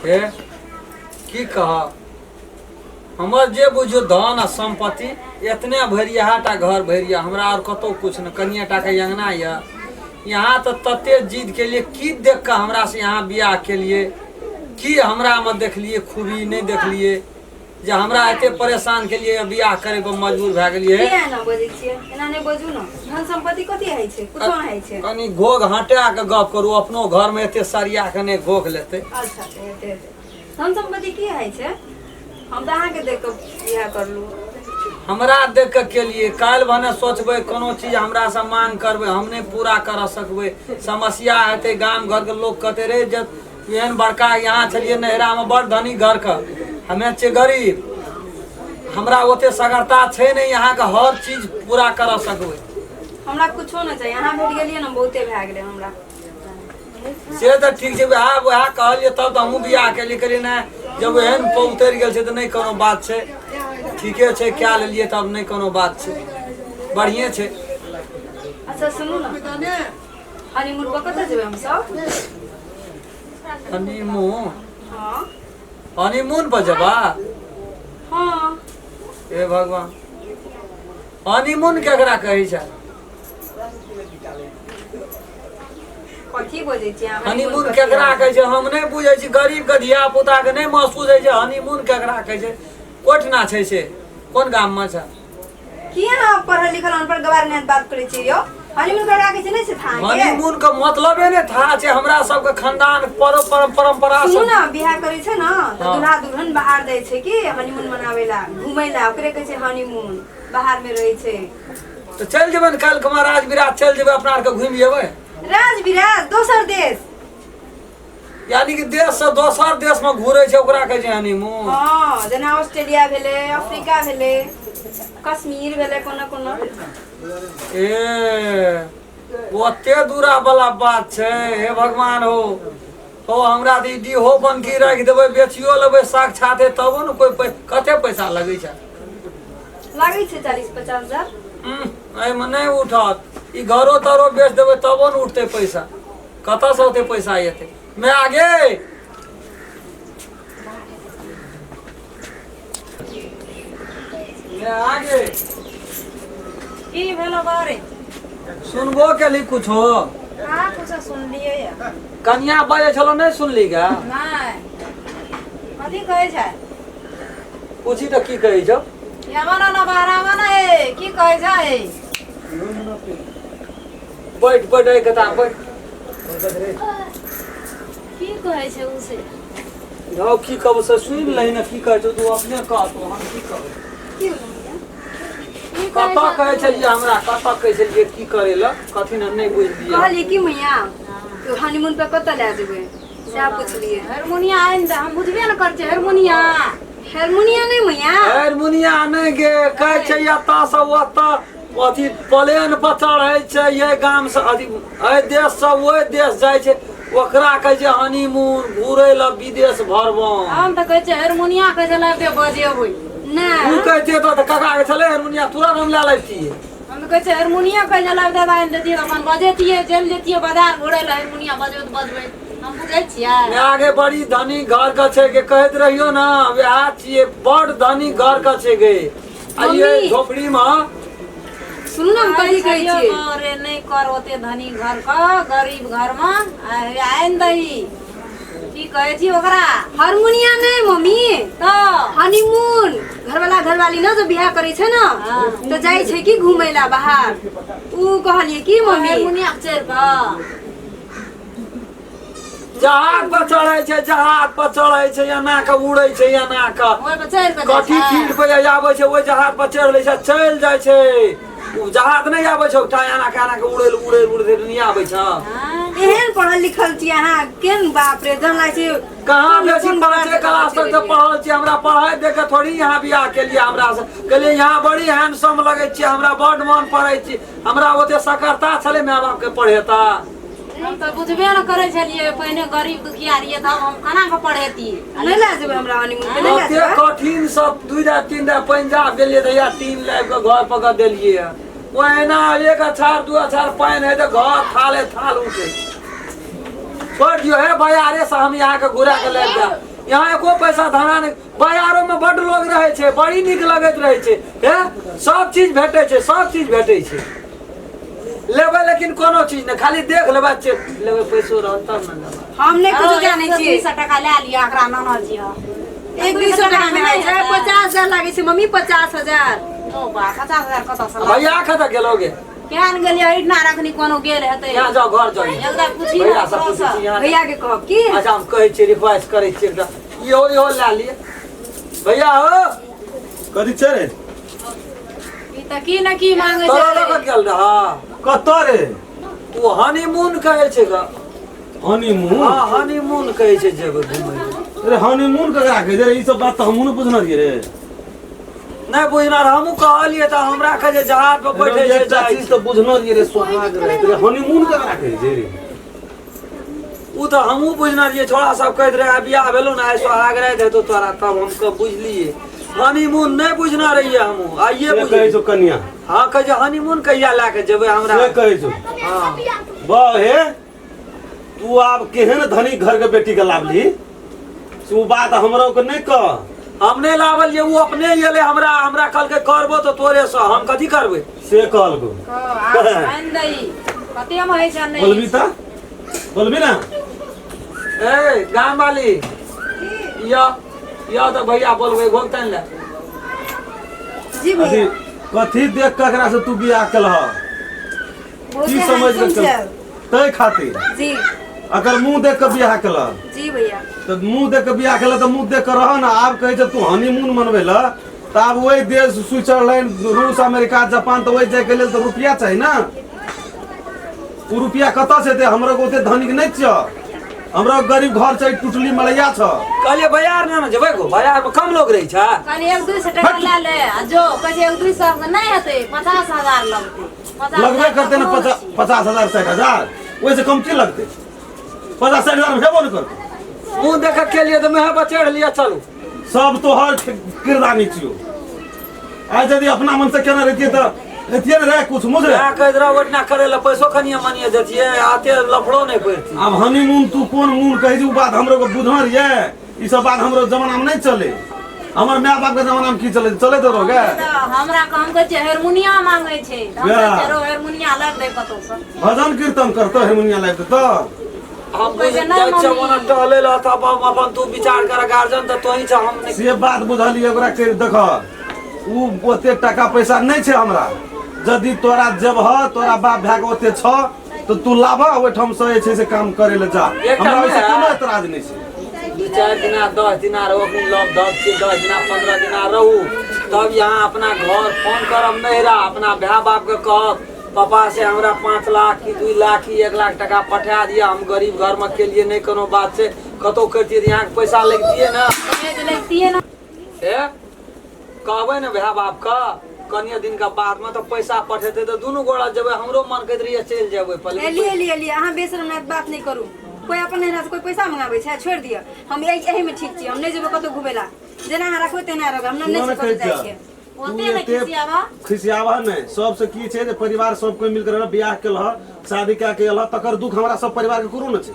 हे की कह हमर जे बुझियौ धन आ सम्पत्ति एतने भरि इएह टा घर भरि यऽ हमरा आओर कतहु किछु नहि कनिए टाके अङ्गना यऽ यहाँ तऽ तते जिद केलिए की देख कऽ हमरासँ यहाँ बियाह केलिए की हमरामे देखलिए खूबी नहि देखलिए जे हमरा एते परेशान केलिए बियाह करे पर मजबूर भए गेलिए किया एना बजै छियै एना नहि बजू ने धन सम्पत्ति कथी होइ छै कुछो नहि होइ छै कनि घोघ हटा कऽ गप करू अपनो घरमे एते सरिया कऽ नहि घोघ लेतै अच्छा अच्छा हेतै हेतै धन सम्पत्ति की होइ छै हम तऽ अहाँके देख कऽ बियाह करलहुँ हमरा देख कऽ केलिए काल्हि भने सोचबै कोनो चीज हमरासँ मांग करबै हम नहि पूरा करऽ सकबै समस्या हेतै गाम घरके लोक कहतै रे जब एहन बड़का यहाँ छलियै नैहरामे बड़ धनी घरके हमे छियै गरीब हमरा ओते सगरता छै नहि अहाँके हर चीज पूरा करऽ सकबै हमरा कुछो नहि चाही अहाँ भेट गेलियै ने बहुते भए गेलै हमरा से तऽ ठीक छै वएह वएह कहलियै तब तऽ हमहूँ बियाह केलियै कहलियै नहि जब एहन पर उतरि गेल छै तऽ नहि कोनो बात छै ठीके छै कए लेलियै तब नहि कोनो बात छै बढ़िएँ छै अच्छा सुनू ने हनीमून पर कतऽ जेबै हमसब हनीमून हँ हनीमून पर जेबा हँ हे भगवान हनीमून केकरा कहै छै कथी बजै छियै अहाँ हनीमून कथी केकरा होइ? कहै छै हम नहि बुझै छी गरीब के धिया पुता के नहि महसूस होइ छै हनीमून केकरा कहै छै कोठना छै से कोन गाम मे छै किया अहाँ पढ़ल लिखल अनपढ़ गवार नहि बात करै छियै यौ हनीमून केकरा कहै छै नहि छै था अहाँके हनीमून के मतलबे नहि था छै हमरा सबके खानदान पर परंपरा सुनू सब ने बियाह करै छै ने तऽ हँ। दुल्हा दुल्हन बाहर जाइ छै कि हनीमून मनाबै ला घूमै ला ओकरे कहै छै हनीमून बाहर मे रहै छै तऽ चलि जेबै ने काल्हि खुमा राजविराज चलि जेबै अपना आरके घुमि एबै राजविराज दोसर देश यानी कि देश से दोसर देश में घूरे छै ओकरा कहै छै हनीमून हँ जेना ऑस्ट्रेलिया भेलै अफ्रीका भेलै कश्मीर भेलै कोनो कोनो ए ओते दूरा वाला बात छै हे भगवान हो हो हमरा तऽ ई डीहो बनकी राखि देबै बेचियो लेबै साक्षाते तबो ने कोइ कते पैसा लगै छै लागै छै 40-50 हजार एहिमे नहि उठत ई घरो तरो बेच देबै तबो ने उठतै पैसा कतऽसँ ओते पैसा एतै मैं आगे मैं आगे की भेलो बारे सुनबो केली कुछो कहाँ कुछो सुनलियै या कनिया बजै छलो नहि सुनली गा नहि कथी कहै छै पूछी तऽ की कहै छौ यमना न बाहर न ए की कहै छै बैठ बैठ एहि कता बैठ की कहै छै उ से जाओ की कहबो से सुनि लही ने की कहै छौ तू अपने कह तू हम की कहबो की भेलै? की कहै कतऽ कहै छलियै हमरा कतऽ कहै छलियै की करै लए कथी ने नहि बुझलियै कहलियै की मैया तू हनीमून पे कतऽ लए जेबै सएह पुछलियै हारमोनिया आनि दे हम बुझबे ने करै छियै हारमोनिया हारमोनिया नहि मैया हारमोनिया नहि गे कहै छै एतऽ से ओतऽ अथी प्लेन पर चढ़ै छै ये गाम से अथी एहि देश से ओहि देश जाइ छै ओकरा कहै छै हनीमून घुरै लए विदेश भरबन हम तऽ कहै छियै हारमोनिया कहै छै लाबि दे बजेबै ओ नहि कहै छै तऽ काका के छलै हारमोनिया तुरंत हम लए लैतियै हम तऽ कहै छियै हारमोनिया कहै छै लाबि दे आनि देतियै तऽ अपन बजेतियै चलि जैतियै बाजार घुरै लए हारमोनिया बजबै तऽ बजबै हम बुझै छियै आगे बड़ी धनी घर के छै के कहैत रहियो ना वएह छियै बड़ धनी घर के छै गे आ ये मम्मी। झोपड़ी में सुनू ने हम कथी कहै छियै अरे नहि कर ओते धनी घर के गरीब घर में आनि दही की कहै छी ओकरा हारमोनिया नहि मम्मी तऽ हनीमून घरवाला घरवाली ने जब बियाह करै छै ने तऽ जाइ छै कि घूमै ला बाहर उ कहलियै की मम्मी हारमोनिया चढ़ि कऽ जहाज पर चढ़ै छै जहाज पर चढ़ै छै एना के उड़ै छै एना के ओहि पर चढ़ि कऽ जाइ कथी छै फील्ड पर आबै छै ओहि जहाज पर चढ़ि लै छै चलि जाइ छै ओ जहाज नहि आबै छै ओकरा एना के एना के उड़ै उड़ै उड़ै नहि आबै छै हाँ? एहन पढ़ल लिखल छी अहाँ केहन बाप रे जहन लागै छै कहाँ कोन- बेसी कोन पढ़ल छियै बात क्लास तक तऽ पढ़ल छियै हमरा पढ़ाइ देख के थोड़ी यहाँ बियाह केलियै हमरा से कहलियै यहाँ बड़ी हैंडसम लगै छियै हमरा बड्ड मन पड़ै छी हमरा ओते सकरता छलै माय बाप के पढ़ेता हम तऽ बुझबे ने करै छलियै पहिने गरीब दुखिया रहियै तब हम केना कऽ पढ़ेतियै नहि लए जेबै हमरा हनीमून पे नहि लए कते जेबै कठिन सब दू दा तीन दा पंजाब गेलियै तऽ या तीन लाइब के घर पर के देलियै ओहिना एक अछार दू अछार पानि है तऽ घर थाले थाल उठे छोड़ दियो हे बाजारे से हम यहाँ के घुरा के लाबि जायब। यहाँ एको पैसा धरा नहि। बाजारो में बड्ड लोग रहै छै, बड़ी नीक लगैत रहै छै। हे सब चीज भेटै छै, सब चीज भेटै छै। लेबै लेकिन कोनो चीज नहि, खाली देख लेबै, लेबै पैसो रहत तब ने लेबै। हम नहि कुछो जानै छियै। 200 टका लए लिअ एकरा ननद जी। एक 200 टका मे होइ छै, 50,000 लागै छै मम्मी, 50,000। ओ बा, 50,000 कतऽ से? भैया कतऽ गेलो गे? केहन गेलियै एहिठिना रखनी, कोनो गेल हेतै। यहाँ जाओ, घर जाओ। एकदा पूछी ने भैया सब ओकरोसँ। पूछै छी यहाँ। भैया के कहब की? अच्छा, हम कहै छियै, रिक्वेस्ट करै छियै एकटा इहो इहो लए लिअ भैया हो। कथी छै रे? ई तऽ की ने की मांगे तोरा छै। लग गेल रह। कतऽ रे? ओ हनीमून कहै छै ग। हनीमून? हँ, हनीमून कहै छै, जेबै घुमै लए। अरे, हनीमून ककरा कहै छै रे? ई सब बात तऽ हमहूँ ने बुझने रहियै रे। नहि बुझना रह, हमहूँ कहलियै तऽ हमरा कहै छै जहाज पर बैठे छै एकटा जाइ चीज छै। तऽ बुझने रहियै रे, सोहाग रहै रे। हनीमून ककरा कहै छै रे? ओ तऽ हमहूँ बुझना रहियै, छोड़ा सब कहैत रहै, आइ बियाह भेलौ ने, आइ सोहाग राति हेतौ तोरा, तब हम कऽ बुझलियै। हनीमून नहि बुझना रहियै हमहूँ, आइए से कहै बुझलियै। छौ कनिया? हँ, कहै छै हनीमून कहिया लए कऽ जेबै हमरा। से कहै छौ? हँ। वाह हे, तू आब केहन धनी घर के बेटी के लाबली से ओ बात हमरो के नहि कह। हम नहि लाबलियै, ओ अपने एलै हमरा। हमरा कहलकै करबो तऽ तोरे से, हम कथी करबै? से कहलको? आनि दही कते मे होइ छै नहि। बोलबी तऽ बोलबी ना। ए गाम वाली, या या तऽ भैया बोलबै घोघतनि ले। जी अथी भैया। कथी देख ककरा से तू बियाह केलह? बहुते की समझ handsome के? छै। तै खातिर? जी। अकर मुंह देख के बियाह केलह? जी भैया। तऽ मुंह देख के बियाह केलह तऽ मुंह देख के रह ने। आब कहै छै तू हनीमून मनबै लए तऽ आब ओहि देश स्विट्जरलैंड, रूस, अमेरिका, जापान, तऽ ओहि जायके लेल तऽ रुपया चाही ने। ओ रुपया कतऽ से एतै? हमरो ओते धनिक नहि छियऽ, हमरा गरीब घर छै, टुटली मलैया छ। कहलियै बाजार ने जेबै गो, बाजार में कम लोग रहै छै। कहलियै 1-200 टका लए ले आ जो। कहै छै 1-200 के नहि हेतै, 50,000 लगतै। 50,000 लगबे करतै ने। ककरो पचास 50,000, 60,000, ओहिसँ कम की लगतै? 50-60 हजार मे हेबो ने करतै। मुँह देख के लिए तऽ मेहे पर चढ़ि लिअ, चलू। सब तोहर किरदानी छियौ। आइ यदि अपना मन से केना रहितियै तऽ एतियै ने रे कुछ मुझ रे। इएह कहैत रह, ओहिठिना करै लए पैसो कनिए मनिए देतियै, आते लफड़ो नहि पड़तियै। आब हनीमून तू कोन मून कहै छी, ओ बात हमरो के बुझल ये। ई सब बात हमरो जमाना में नहीं चले। हमर माय बाप के जमाना में की चले, चले तो रहो गे। तऽ हमरा हम कहै छियै हारमोनिया मांगै छै तऽ हम कहै छियै रौ हारमोनिया लाबि दे कतौसँ। भजन कीर्तन करतो, हारमोनिया लाबि देतो। हम कहै बुझ छै, नहि जाइ छियै मम्मी। ओना टहलै लए, तब हम अपन तू विचार कर, गार्जियन तऽ तोही छ, हम नहि। से बात बुझलियै। ओकरा कहि देख, उ ओते टाका पैसा नहि छै हमरा। यदि तोरा जेबह, तोरा बाप भाय के ओते छ तऽ तू लाबह, ओहिठाम से जे छै से काम करे लए जा। एकटा हमरा ओहिसँ नहि कोनो एतराज नहि छै। 2-4 दिना, 10 दिना रहू, अपनी लव धब छी, 10 दिना 15 दिना रहू, तब यहाँ अपना घर फोन करब, नहिरा अपना भाय बाप के कहब, पापा से हमरा 5 लाख की 2 लाख की 1 लाख टका पठा दिअ, हम गरीब घर में के लिए नहि कोनो बात छै, कतौ करितियै तऽ यहाँके पैसा लगितियै ने। लगितियै ने। ए कहबै ने भाय बाप के, कनिये दिन के बाद में तऽ पैसा पठेतै तऽ दुनू गोरा जेबै। हमरो मन कहैत रहियै चलि जेबै पर ए, लिए लिए लिए, अहाँ बेशरम नाथ बात नहि करू। कोई अपन नहिरा से कोई पैसा मंगाबै छै? छोड़ि दिअ, हम एहि में ठीक छी। हम नहि जेबै कतौ घुमै ला। जेना अहाँ रखबै तेना रहबै। हमरा नहि छै कतौ जाइ के। ओते ने खिसियाबह। खिसियाबह नहि। सबसे की छै जे परिवार सब कोइ मिलकर रह। बियाह केलह, शादी कए के एलह, तकर दुख हमरा सब परिवार के कोनो ने छै।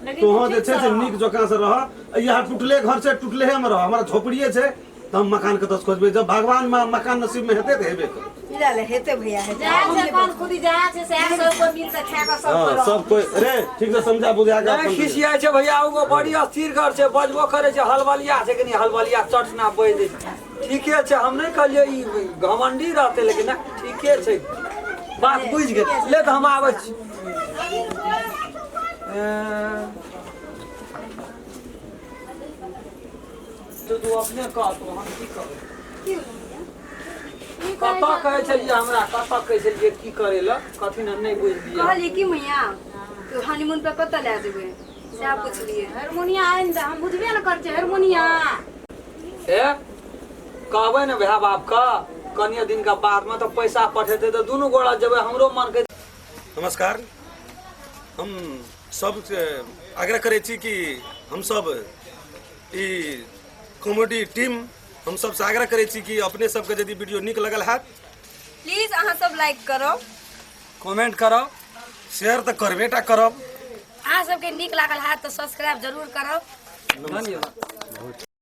लेकिन तोहँ जे ठीक छै से से रह। नीक जकाँ से रह। यहाँ टूटले घर छै, टूटले में रह। हमरा झोपड़िए छै तऽ हम मकान कतऽ से खोजबै? जब भगवान मकान नसीब में हेतै तऽ हेबे करतै। ले ले, हेतै भैया, हेतै। जहाँ छै कौन खुदी जहाँ छै सएह सब कोइ मिल कऽ खा कऽ सब कोइ हँ रहब। सब कोइ रे, ठीक से समझा बुझा के नहि अपन खिसियाइ छै भैया, ओ बड़ी अस्थिर घर छै, बजबो करै छै, हलबलिया छै, कनि हलबलिया चटना बजि दै छै। ठीके छै, हम नहि कहलियै ई घमंडी रहतै, लेकिन नहि, ठीके छै, बात बुझि गेल। ले तऽ हम आबै छी। तो तू अपने कह, तो हम की कहबै? कतऽ कहै छलियै हमरा, कतऽ कहै छलियै की करै लए, कथी ने नहि बुझलियै। कहलियै की मैया, तू हनीमून पर कतऽ लए जेबै, सएह पुछलियै। हारमोनिया आनि दे, हम बुझबे ने करै छियै हारमोनिया। ए कहबै ने भाय बाप के, कनिये दिन के बाद में तऽ पैसा पठेतै तऽ दुनू गोरा जेबै। हमरो मन के नमस्कार, हम सबके आग्रह करै छी कि हमसब ई कॉमेडी टीम, हम सबसँ आग्रह करै छी कि अपने सबके यदि वीडियो नीक लगल हैत, प्लीज अहाँ सब लाइक करब, कमेंट करब, शेयर तऽ करबे टा करब। अहाँ सबके नीक लागल हैत तऽ सब्सक्राइब जरूर करब। धन्यवाद।